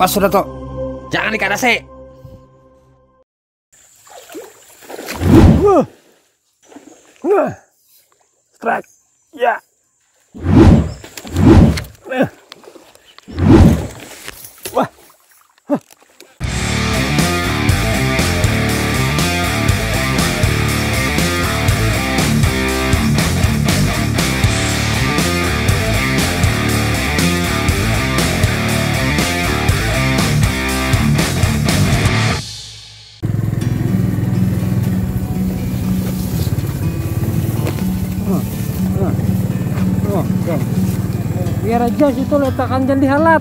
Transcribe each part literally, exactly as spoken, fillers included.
Pas sudah tuh. Jangan dikarasi. Wah. Wah. Strike. Ya. Wah. Biar aja situ letakan, jangan dihalat.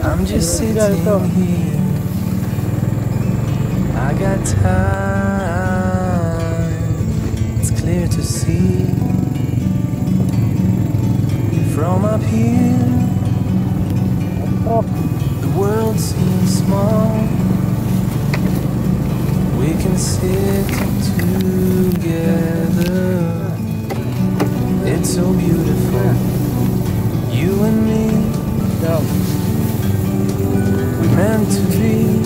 I'm just sitting here. I got time. It's clear to see from up here. The world seems small. We can sit together. It's so beautiful. You and me. We meant to be.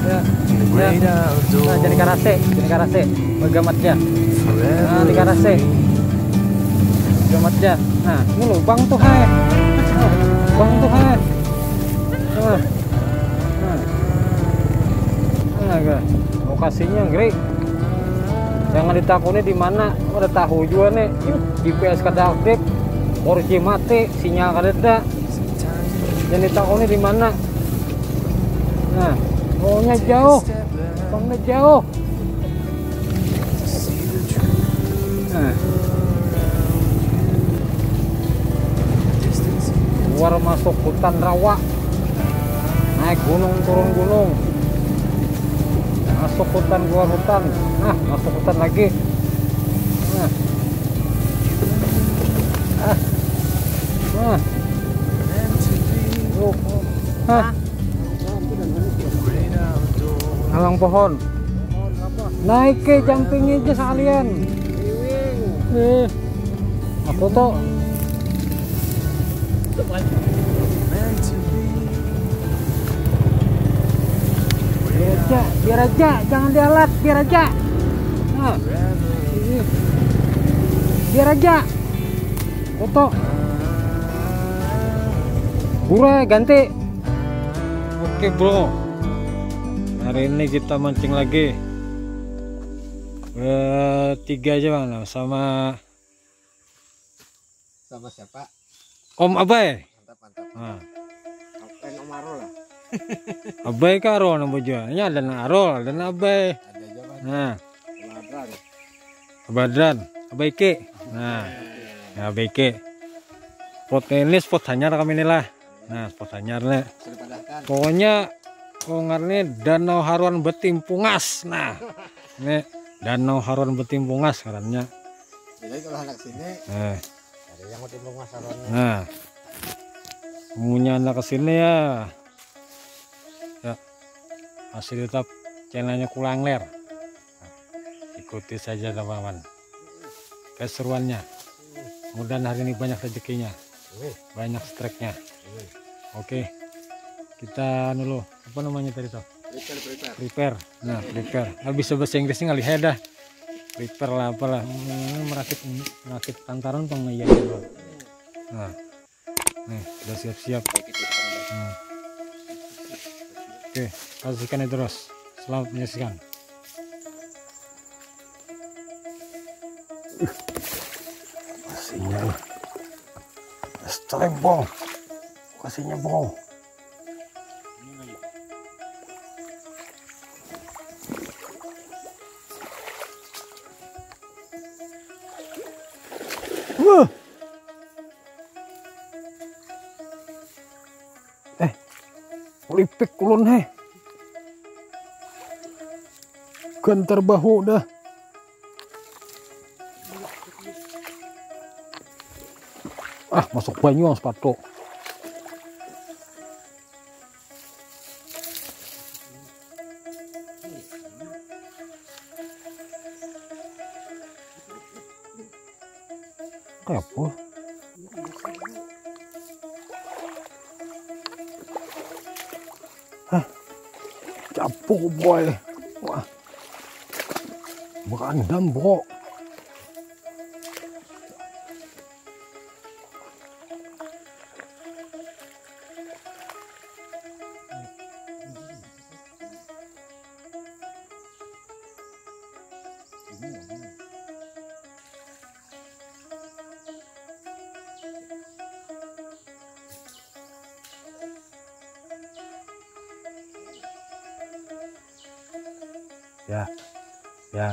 Ya. In the great outdoors. Nah, jadi karate, jadi karate. Bagamat ya. Nah, di karate. Bagamat ya. Nah, ini lubang tuh, hai. Lubang tuh, hai. Nah. Nah. Nah, ga. Lokasinya ngeri. Jangan ditakuni di mana, udah tahu juga nih. G P S kada aktif, four G mati, sinyal kada ada. Jangan ditakuni di mana. Nah, maunya jauh, maunya jauh. Nah. Keluar masuk hutan rawa, naik gunung, turun gunung, masuk hutan, keluar hutan, nah, masuk hutan lagi. Nah. Ah. Nah. Tuh. Hah. Alang pohon. Naik ke jumping aja sekalian. Eh, aku tuh. Biar aja, biar aja, jangan dialat, biar aja. Nah. Biar aja. Foto. Gura ganti. Oke, bro. Hari ini kita mancing lagi. Eh, tiga aja, Bang. Nah, sama Sama siapa? Om Abai. Mantap, mantap. Nah, Lain Om Arul lah. Abai karo nang bojo. Ini ada nang Arul, ada nang Abai. Ada aja, Bang. Nah, Ladran. Badran, Abai Ki. Nah, ya, Abai Ki. Spot ini spot hanyar kami ini lah. Nah, spot hanyar nih. Sudah padahkan. Pokoknya kalau ngarannya Danau Haruan Betimpungas. Nah, ini Danau Haruan Betimpungas ngarannya. Jadi kalau anak sini Eh, ada yang mau timbung masalahnya. Nah, munnya anak ke sini ya. Ya, masih tetap channelnya Kulangler. Ikuti saja, teman-teman, keseruannya. Mudahan hari ini banyak rezekinya, Wih, banyak strike-nya. wih. Oke, kita dulu, apa namanya tadi tuh? Prepare, prepare. Prepare. Nah, prepare. Nah, bisa bahasa Inggris ngalih dah. Prepare lah, apalah. Hmm, merakit, merakit tantaran pang iya gitu. Nah, nih, udah siap-siap. Hmm. Oke, kasihkan itu terus. Selamat menyaksikan. Kasihnya, strike, bro. Kasihnya, bro. Wah. Eh, lipik ulun, heh. Gantar bahu dah. Ah, masuk banyu ang sepatu. Hah, capuk boy. Wah, berandam bro. Ya, ya,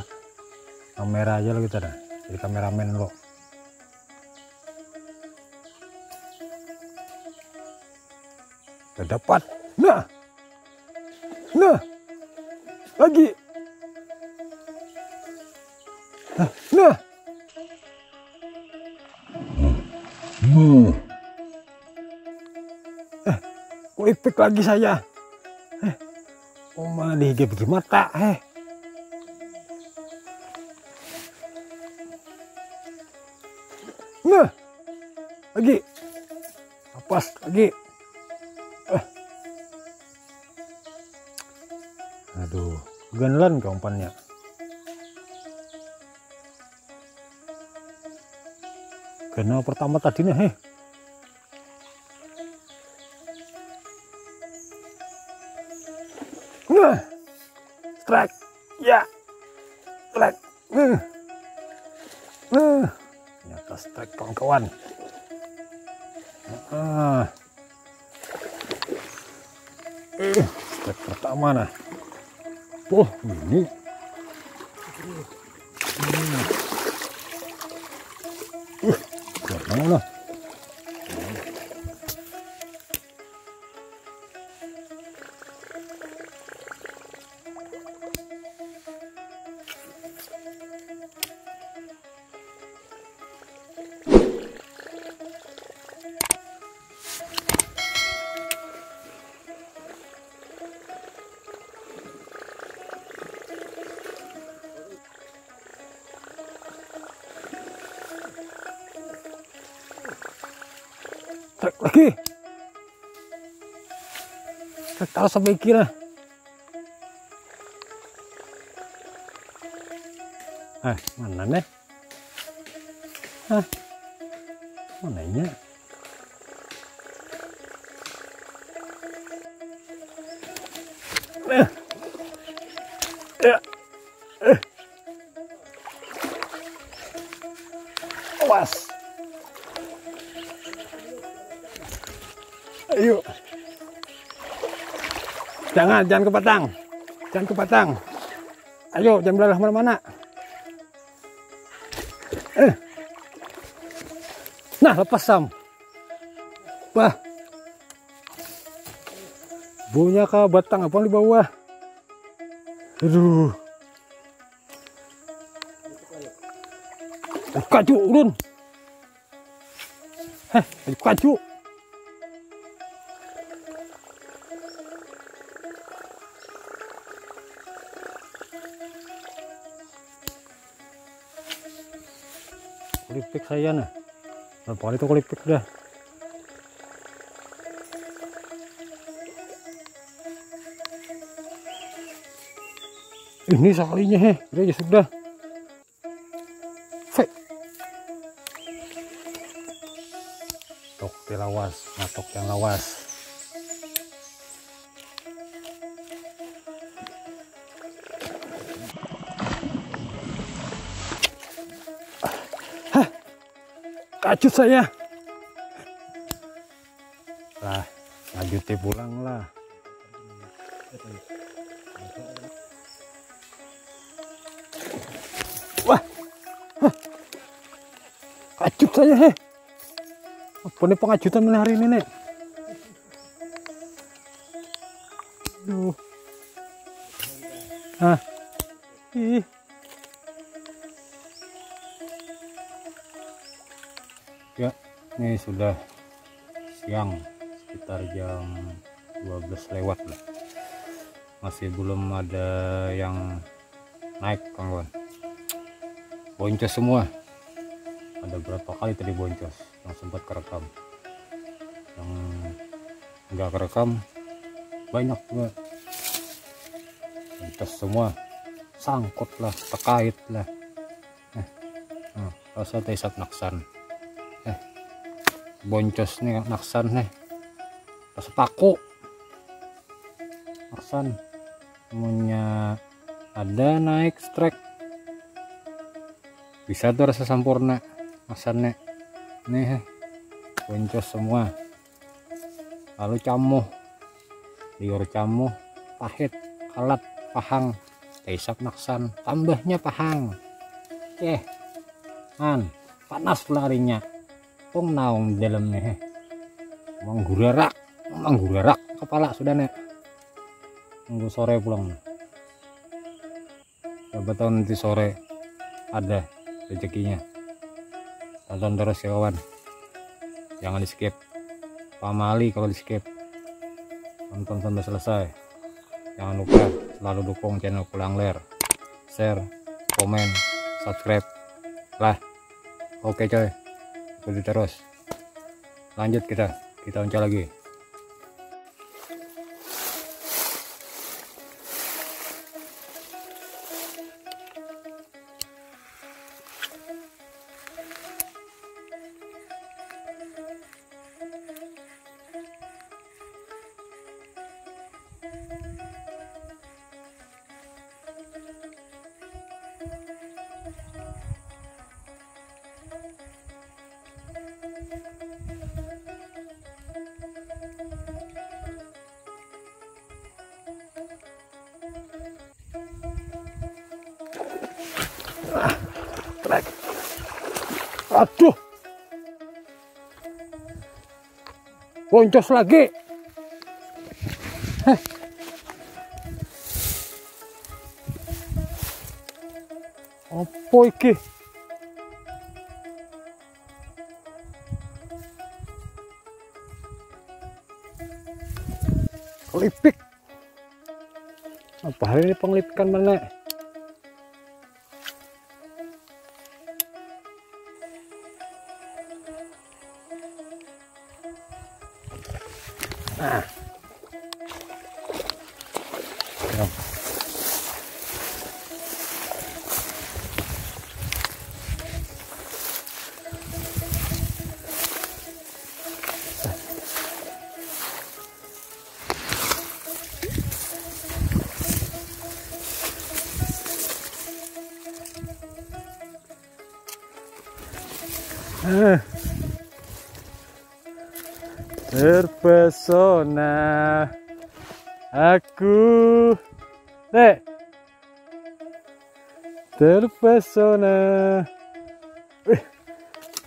kamera aja lo kita dah, jadi kameramen lo. Udah dapat. Nah, nah, lagi. Nah, nah. Nah. Eh, kuipik lagi saya. Eh, uma di biji mata, eh. Nah, lagi. Apas lagi. Eh. Aduh, ganelan ka umpannya. Kena pertama tadi nih, heh. Nah, strike. Ya, strike. Nah, nah, ternyata strike kawan-kawan. Ah. Eh, strike pertama nah. Wah, ini. Hmm. Uh, mana? Trek lagi. Trek taruh sampai iki nah. Ah, mana nih? Hah? Mananya? Eh. Ya. Eh. Awas. Ayo. Jangan, jangan ke batang. Jangan ke batang. Ayo, jangan belalah mana-mana. Eh. Nah, lepas, Sam. Bah. Bunya ka batang apa di bawah? Aduh. Kaju ulun. Heh, kaju. Kulipik saya nah. Berapa kali tuh kulipik dah. Ini sekalinya heh, dia ya sudah. Fek. Tok lawas, matok yang lawas. Hah, kacut saya. Lah, lanjuti pulang lah. Wah, hah. Kacut saya heh. Apa nih pengajutan mulai hari ini nih? Duh. Ah. Ih. Ya, ini sudah siang, sekitar jam dua belas lewat lah. Masih belum ada yang naik, kawan. Boncos semua. Ada berapa kali tadi boncos? Sempat kerekam. Yang nggak kerekam banyak juga. Lintas semua, sangkut lah, terkait lah. Eh, nah, rasa teh isap naksan. Eh, boncos nih naksan nih. Rasa paku. Naksan. Punya ada naik strike. Bisa tuh rasa sampurna. Naksan nih. Nih, eh, boncos semua. Lalu camuh, liur camuh, pahit, kalat, pahang, teh isap naksan, tambahnya pahang. Eh, an, panas pula harinya. Tung naung di dalam nih, eh. Manggurarak, manggurarak kepala sudah nih. Nunggu sore pulang. Siapa tahu nanti sore ada rezekinya. Tonton terus ya kawan. Jangan di skip. Pamali kalau di skip. Tonton sampai selesai. Jangan lupa selalu dukung channel Pulang Ler. Share, komen, subscribe. Lah. Oke coy. Ikuti terus. Lanjut kita. Kita uncal lagi. Aduh. Boncos lagi. Heh. Apa iki? Kelipik. Apa hal ini penglipikan mana? Nah. Eh. Terpesona aku. Dek. Terpesona. Wih,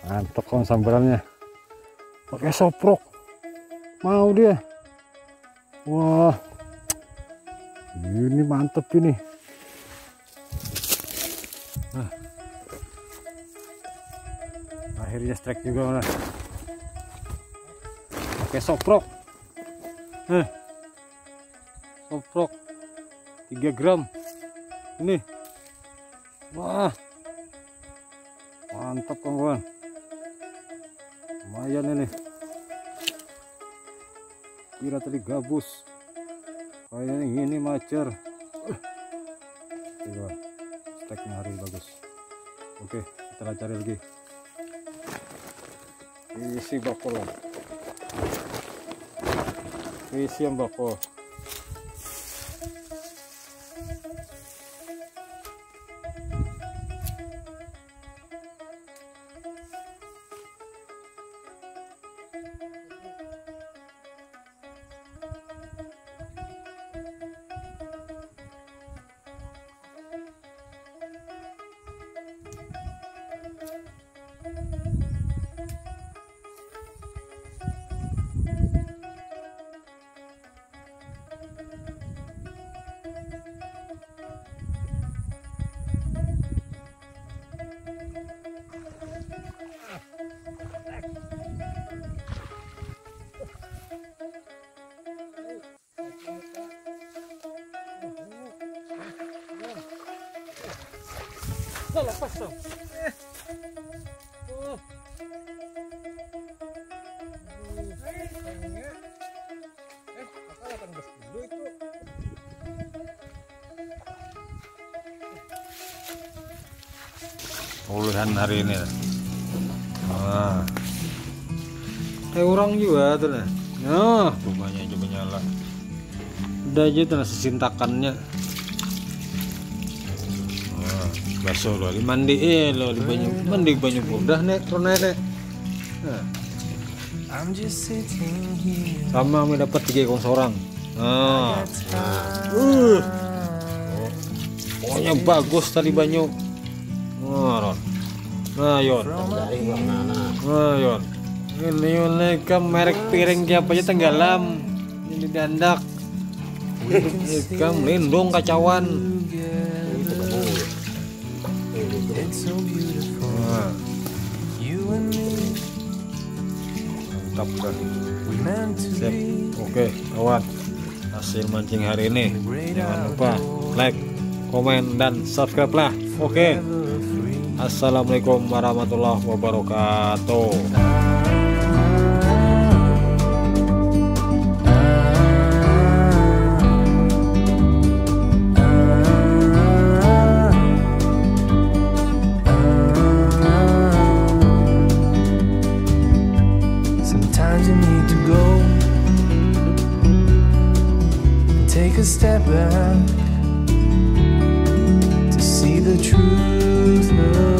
mantap kawan sambarannya. Pakai soprok. Mau dia. Wah, ini mantep ini. Nah. Akhirnya strike juga, nah. Pakai soprok. Nah. Soprok tiga gram. Ini. Wah. Mantap, kawan. Lumayan ini. Kira tadi gabus. Kayaknya ini macer. Coba. Steknya hari bagus. Oke, kita cari lagi. Isi bakul. Isi yang bakul. Dah lepas tu. Oh. Ulihan hari ini. Nah. Eh, orang juga tuh nah. Nah, bunganya aja menyala. Udah aja tuh nah sesintakannya. Nah, basuh lo, mandi eh lo di banyu, mandi banyu burdah nek, rona nek. Nah. Sama kami dapat tiga ekor seorang. Nah. Uh. Pokoknya bagus tadi banyu. Nah, Ron. Nah, Yon. Nah, Yon. Ini Yon, ini kan merek piring siapa aja tenggelam. Ini dandak. Ikam lindung kacauan. Nah. Mantap dah. Sip. Oke, kawan. Hasil mancing hari ini. Jangan lupa like, komen, dan subscribe lah. Oke. Assalamualaikum warahmatullahi wabarakatuh. Sometimes you need to go and take a step back to see the truth of